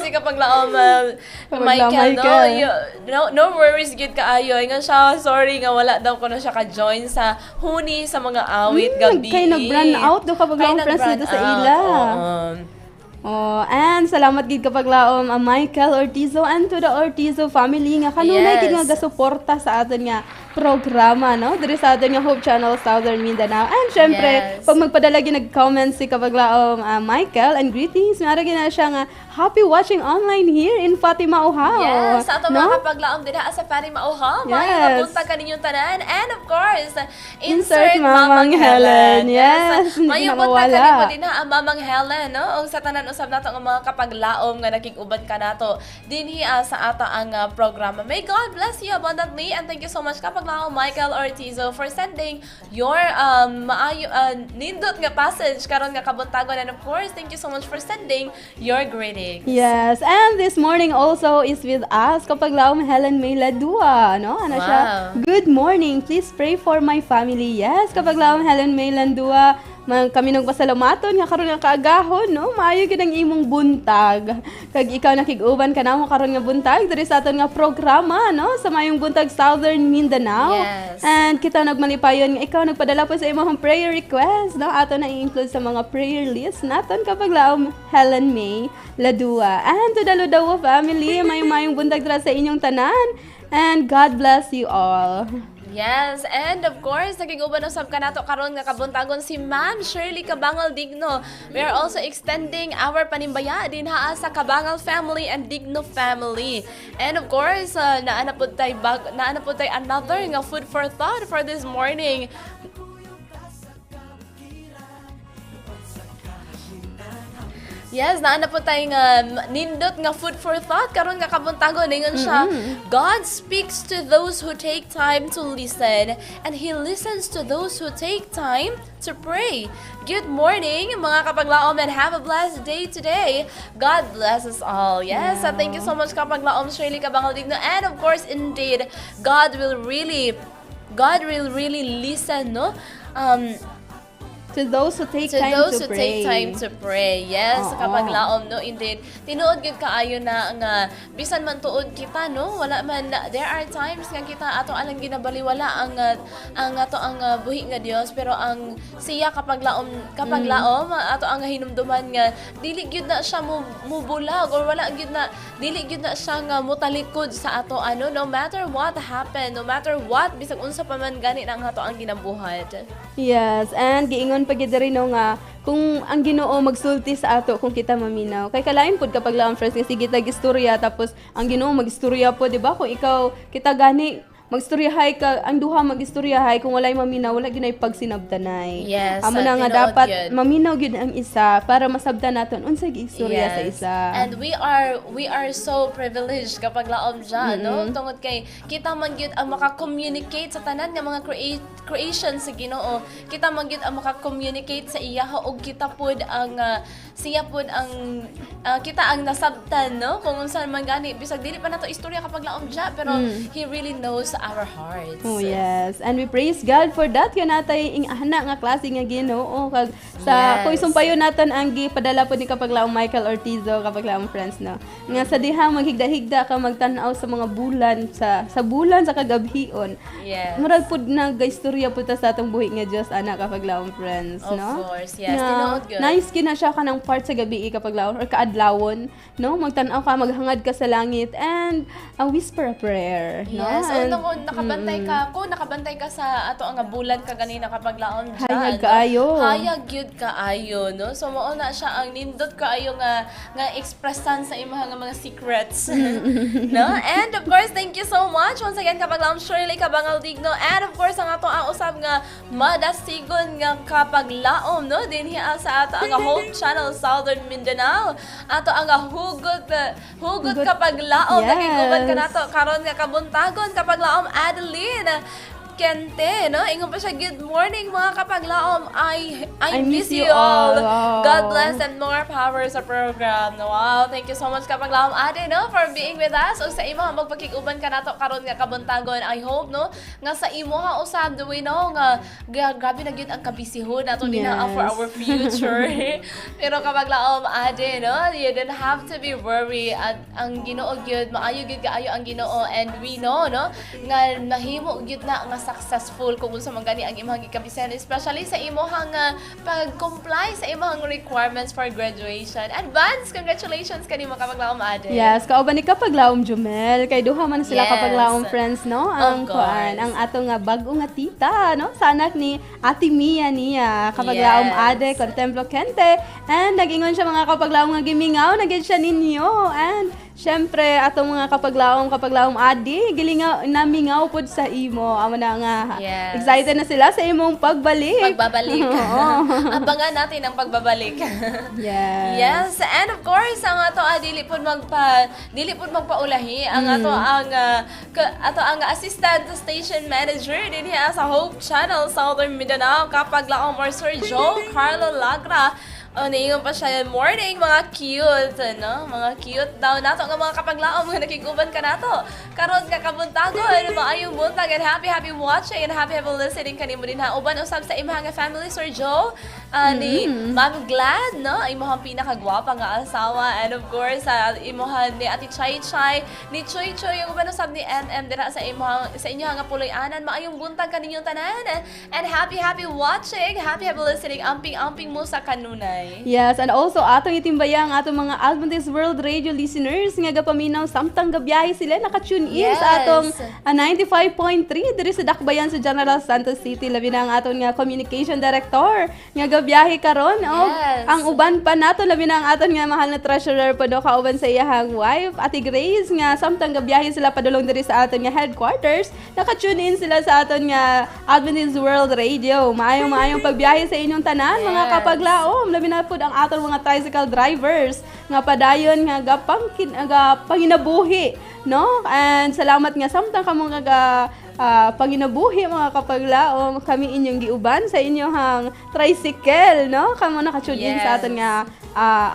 Speaker 4: si kapag laom
Speaker 3: Kapag laom
Speaker 4: Michael, no?
Speaker 3: Michael.
Speaker 4: No, no worries gyud kaayo. Ingon siya, sorry nga wala daw kuno siya ka-join sa huni sa mga awit gabi.
Speaker 3: Kay nag-brand out daw kapag
Speaker 4: Kay
Speaker 3: laom friends
Speaker 4: nag-brand
Speaker 3: dito sa
Speaker 4: out,
Speaker 3: ila.
Speaker 4: oo.
Speaker 3: Oh, and salamat gid kapag laom ang Michael Ortizo and to the Ortizo family nga kanunay gid nga gasuporta sa aton nga programa, no, diri sa aton nga Hope Channel Southern Mindanao. And syempre, pag magpadala gid nag-comment si kapag laom Michael and greetings, mara gid na siya nga happy watching online here in Fatima Ohio.
Speaker 4: Yes, sa ato
Speaker 3: no?
Speaker 4: mga kapaglaom dinha sa Fatima Oha, yes. Maayong buntag kaninyong tanan. And of course,
Speaker 3: Insert Mamang Helen. Yes, hindi
Speaker 4: Maayong
Speaker 3: na
Speaker 4: buntag
Speaker 3: mawala.
Speaker 4: kanimo dinha ang Mamang Helen, no? Og sa tanan usab nato ang mga kapaglaom nga nakig-uban kanato dinhi sa ato ang programa. May God bless you abundantly and thank you so much, kapaglaom Michael Ortizo, for sending your maayo nindot nga passage karon nga kabuntagon, and of course, thank you so much for sending your greetings.
Speaker 3: Yes, and this morning also is with us kapag laom Helen May Ladua, no? Ano siya? "Good morning. Please pray for my family." Yes, kapag laom Helen May Landua, man, kami nagpasalamaton nga karon nga kaagahon, no? Maayo gid ang imong buntag. Kag ikaw nakig-uban ka namo karon nga buntag diri sa aton nga programa, no? Sa Maayong Buntag, Southern Mindanao. And kita nagmalipayon nga ikaw nagpadala po sa imong prayer request, no? Ato na i-include sa mga prayer list naton, kapag laom Helen May Ladua. And to the Ludawa family, may mayong buntag dira sa inyong tanan. And God bless you all.
Speaker 4: Yes, and of course, nakiguban usab kanato karon nga kabuntagon si Ma'am Shirley Cabangal Digno. We are also extending our panimbaya dinha sa Cabangal family and Digno family. And of course, naa na pud tay another nga food for thought for this morning. Yes, naa na pud tay nga nindot nga food for thought karon nga kabuntagon. Ningon siya, "God speaks to those who take time to listen and He listens to those who take time to pray." Good morning, mga kapaglaom, and have a blessed day today. God bless us all. Yes, thank you so much, kapaglaom Shirley Cabangal Digno. And of course, indeed, God will really listen, no?
Speaker 3: To those who take
Speaker 4: To
Speaker 3: time
Speaker 4: those
Speaker 3: to
Speaker 4: who
Speaker 3: pray.
Speaker 4: take time to pray. Yes,
Speaker 3: Oo.
Speaker 4: Kapaglaom, no, indeed. Tinuod gyud kaayo na nga bisan man tuod kita, no, wala man, there are times nga kita ato alang ginabaliwala ang ato ang buhi nga Dios, pero ang siya, kapaglaom, ato ang hinumduman nga dili gyud na siya mo mubulag or wala gyud na dili gyud na siya nga mutalikod sa ato ano, no matter what happen, no matter what, bisag unsa pa man gani ang ato ang ginabuhat.
Speaker 3: Yes, and giingon pa gid diri, no, nga kung ang Ginoo magsulti sa ato kung kita maminaw. Kay kalain pud kapaglaom, friends, nga sige tag istorya tapos ang Ginoo magistorya po, di ba? Kung ikaw kita gani magstoryahay ka, ang duha magistoryahay, kung walay maminaw, wala ginay pagsinabtanay. Amo na nga
Speaker 4: tinuod
Speaker 3: dapat
Speaker 4: yun.
Speaker 3: Maminaw gyud ang isa para masabtan naton unsa giistorya sa isa.
Speaker 4: And we are so privileged, kapaglaom dyan, no? Tungod kay kita man gyud ang maka-communicate sa tanan nga mga creation sa Ginoo. Kita man gyud ang maka-communicate sa iya ug kita pud ang siya pud ang kita ang nasabtan, no? Kung unsa man gani bisag dili pa nato istorya, kapaglaom dyan, pero He really knows our hearts.
Speaker 3: Oh yes, and we praise God for that. Yun natay ing ana nga klase nga Ginoo kag sa kung isumpayon naton ang gipadala po ni kapaglaom Michael Ortizo, kapaglaom friends, no. Nga sa dihang maghigda-higda ka magtan-aw sa mga bulan sa bulan sa kagabhion. Murag pud nagaistorya pud ta sa atong buhi nga Dios ana, kapaglaom friends,
Speaker 4: Of
Speaker 3: no.
Speaker 4: course, yes.
Speaker 3: Nga,
Speaker 4: Tinuod gyud.
Speaker 3: nice kina siya kanang part sa gabi, kapaglaom, or kaadlawon, no, magtan-aw ka, maghangad ka sa langit and whisper a prayer, no.
Speaker 4: Yes,
Speaker 3: And,
Speaker 4: oh, kung nakabantay ka sa ato ang bulan ka ganina, kapaglaom dyan,
Speaker 3: Hayag
Speaker 4: no?
Speaker 3: kaayo.
Speaker 4: Hayag gyud kaayo, no? So mao na siya ang nindot kaayo nga nga expressan sa imong nga mga secrets, no? And of course, thank you so much once again, kapaglaom Shirley Cabangal Digno, and of course ang ato ang usab nga madasigon nga kapaglaom, no, dinhi sa ato ang Hope Channel Southern Mindanao. Ato ang hugot hugot
Speaker 3: Hugot.
Speaker 4: kapaglaom nakiguban kanato karon nga kabuntagon, kapaglaom Adeline Kente, no? Ingon pa siya, "Good morning, mga kapaglaom. I miss you all.
Speaker 3: All.
Speaker 4: God bless and more power sa program." Wow, thank you so much, kapaglaom Ade, no, for being with us. O sa imo magpakig-uban kanato karon nga kabuntagon. I hope, no, nga sa imo ha usab do we know nga grabe na gyud ang kabisihon nato din for our future. Pero kapaglaom Ade, no, you don't have to be worried at ang Ginoo gyud, maayo gyud kaayo ang Ginoo, and we know, no, nga nahimo gyud na nga successful kung unsa man gani ang imong gikabisihan, especially sa imong pag-comply sa imong requirements for graduation. Advance congratulations kanimo, kapaglaom Ade.
Speaker 3: Yes, kauban ni kapaglaom Jumel. Kay duha man sila kapaglaom friends, no? Ang
Speaker 4: Of
Speaker 3: kuan,
Speaker 4: course.
Speaker 3: ang ato nga bag-o nga tita, no? Sa anak ni Ate Mia niya, kapaglaom Ade Contemplo Kente. And nagingon siya, mga kapaglaom, nga gimingaw na gid siya ninyo. And syempre atong mga kapaglaom, kapaglaom Adi, gilingaw namingaw pod sa imo. Amo na nga excited na sila sa imong pagbalik.
Speaker 4: Pagbabalik.
Speaker 3: Oo.
Speaker 4: Abangan natin ang pagbabalik. Yes, and of course, ang ato dili pud magpaulahi ang ato ang ato ang assistant station manager dinhi sa Hope Channel Southern Mindanao, kapaglaom or Sir Joe Carlo Lagra. O, niingon pa siya, "Morning, mga cute," no? Mga cute daw nato nga mga kapaglaom nga nakiguban kanato karon nga kabuntagon. Maayong buntag and happy happy watching and happy happy listening kanimo din ha. Uban usab sa imong nga family, Sir Joe, ni Ma'am Glad, no? Imong pinakagwapa nga asawa, and of course sa imuhan ni Ate Chay Chay, ni Chuy Chuy, yung uban usab ni MM dira sa imong sa inyo nga puloy-anan. Maayong buntag kaninyong tanan and happy happy watching, happy happy listening. Amping amping mo sa kanunay. Bye.
Speaker 3: Yes, and also atong itimbaya ang atong mga Adventist World Radio listeners nga gapaminaw samtang gabiyahe sila naka-tune in sa atong 95.3 diri sa Dakbayan sa General Santos City, labi na ang aton nga communication director nga gabiyahe karon og ang uban pa nato, labi na ang aton nga mahal na treasurer po do kauban sa iyahang wife Ate Grace nga samtang gabiyahe sila padulong diri sa aton nga headquarters, naka-tune in sila sa aton nga Adventist World Radio. Maayong maayong pagbiyahe sa inyong tanan mga kapaglaom, labi na pud ang aton mga tricycle drivers nga padayon nga gapangkin gapanginabuhi, no? And salamat nga samtang kamo nga panginabuhi mga kapaglaom, kami inyong giuban sa inyong tricycle, no? Kamo naka-tune in sa aton nga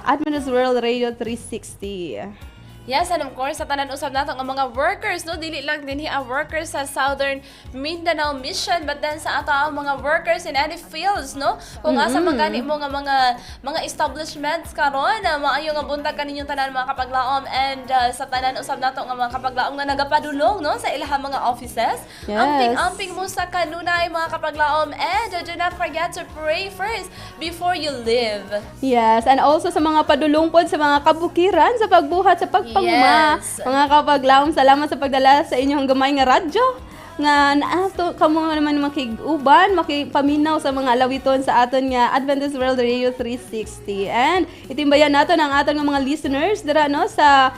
Speaker 3: Adventist World Radio 360.
Speaker 4: Yes, and of course, sa tanan usab nato nga mga workers, no, dili lang dinhi ang workers sa Southern Mindanao Mission, but then sa ato ang mga workers in any fields, no? Kung asa man gani mo nga mga establishments karon, maayo nga buntag kaninyong tanan mga kapaglaom, and sa tanan usab nato nga mga kapaglaom nga nagapadulong, no, sa ilahang mga offices. Amping-amping mo sa kanunay mga kapaglaom, and do not forget to pray first before you leave.
Speaker 3: Yes, and also sa mga padulong pod sa mga kabukiran sa pagbuhat sa pagpanguma. Mga kapaglaom, salamat sa pagdala sa inyong gamay nga radyo nga naato kamo naman makig-uban, makipaminaw sa mga alawiton sa aton nga Adventist World Radio 360. And itimbayan naton ang aton nga mga listeners dira, no, sa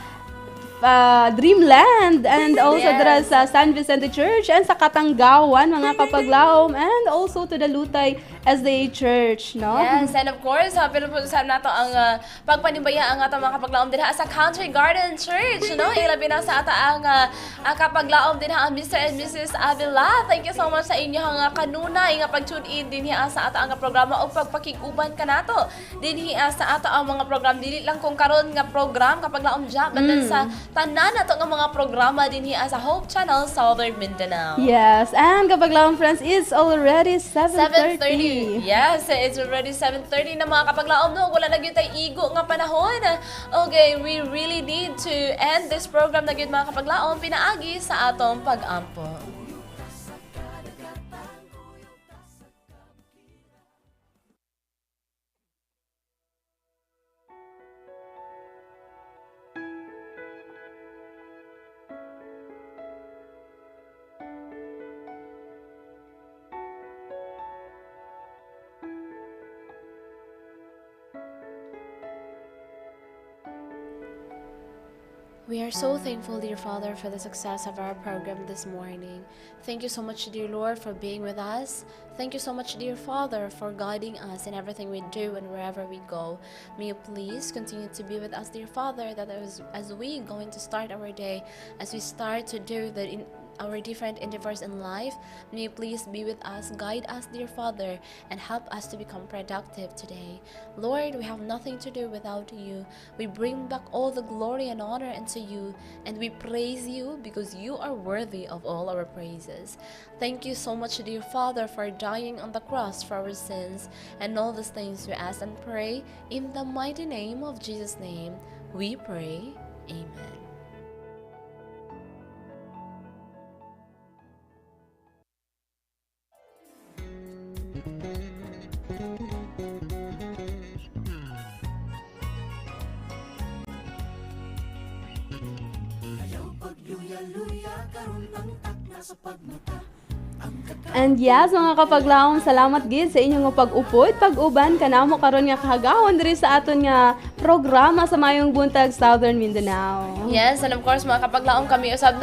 Speaker 3: Dreamland and also dira sa San Vicente Church and sa Katanggawan mga kapaglaom, and also to the Lutay SDA Church, no?
Speaker 4: Yes, and of course, pinupusan nato ang pagpanimbaya ang atong mga kapaglaom dinha sa Country Garden Church, no? Ilabi na sa ata ang kapaglaom dinha ang Mr. and Mrs. Avila. Thank you so much sa inyong kanunay nga pag-tune in dinhi sa ato ang programa o pagpakig-uban kanato dinhi sa ato ang mga program, dili lang kung karon nga program kapaglaom ja, but then sa tanan nato nga mga programa dinhi sa Hope Channel Southern Mindanao.
Speaker 3: Yes, and kapaglaom friends, it's already 7:30.
Speaker 4: 7:30. Yes, it's already 7:30 na mga kapaglaom, no. Wala na gyud tay igo nga panahon. Okay, we really need to end this program na gyud mga kapaglaom pinaagi sa atong pag-ampo. We are so thankful, dear Father, for the success of our program this morning. Thank you so much, dear Lord, for being with us. Thank you so much, dear Father, for guiding us in everything we do and wherever we go. May you please continue to be with us, dear Father, that as we going to start our day, as we start to do the in our different endeavors in life, may you please be with us, guide us, dear Father, and help us to become productive today. Lord, we have nothing to do without you. We bring back all the glory and honor unto you, and we praise you because you are worthy of all our praises. Thank you so much, dear Father, for dying on the cross for our sins, and all these things we ask and pray in the mighty name of Jesus' name. We pray. Amen.
Speaker 1: Ayaw pagluya-luya karon ang takna sa pagmata. Ang
Speaker 3: And yes, mga kapaglaom, salamat gid sa inyong pag-upod, pag-uban kanamo karon nga kahagahon diri sa aton nga programa sa Mayong Buntag Southern Mindanao.
Speaker 4: Yes, and of course mga kapaglaom, kami usab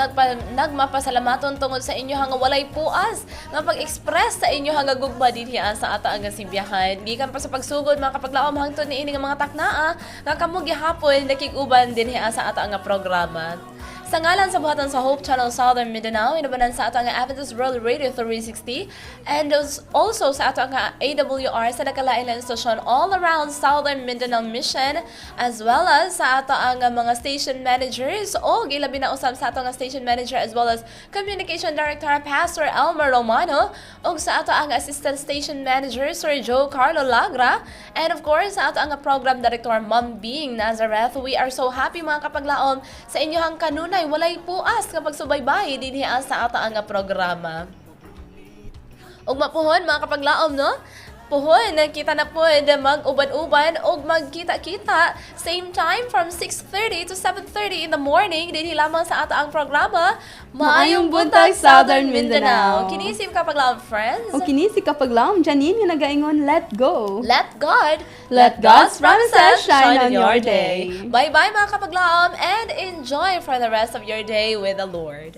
Speaker 4: nagmapasalamaton tungod sa inyo nga walay puas nga pag-express sa inyo nga gugma dinhi sa ata ang simbiyahan. Gikan pa sa pagsugod mga kapaglaom hangtod niini nga mga taknaa nga kamo gihapon nakig-uban dinhi sa ata nga programa. Sa ngalan sa buhatan sa Hope Channel Southern Mindanao, inubanan sa ato ang Adventist World Radio 360, and also sa ato ang AWR sa nakalain-laing istasyon all around Southern Mindanao Mission, as well as sa ato ang mga station managers o gilabi na usab sa ato ang station manager as well as communication director Pastor Elmer Romano, ug sa ato ang assistant station manager Sir Joe Carlo Lagra, and of course sa ato ang program director Ma'am Bing Nazareth. We are so happy mga kapaglaom sa inyong kanunay walay puas nga pagsubaybay dinhi sa ato ang programa. Ug mapuhon mga kapaglaom, no? Puhon, kita na po mag-uban-uban og magkita-kita same time from 6:30 to 7:30 in the morning dinhi lamang sa ato ang programa.
Speaker 3: Maayong Buntag, Southern Mindanao.
Speaker 4: Kini si Kapaglaom Friends.
Speaker 3: O kini si Kapaglaom Janine nga nagaingon, let go.
Speaker 4: Let God,
Speaker 3: Let God's promises shine on your day.
Speaker 4: Bye-bye, mga kapaglaom, and enjoy for the rest of your day with the Lord.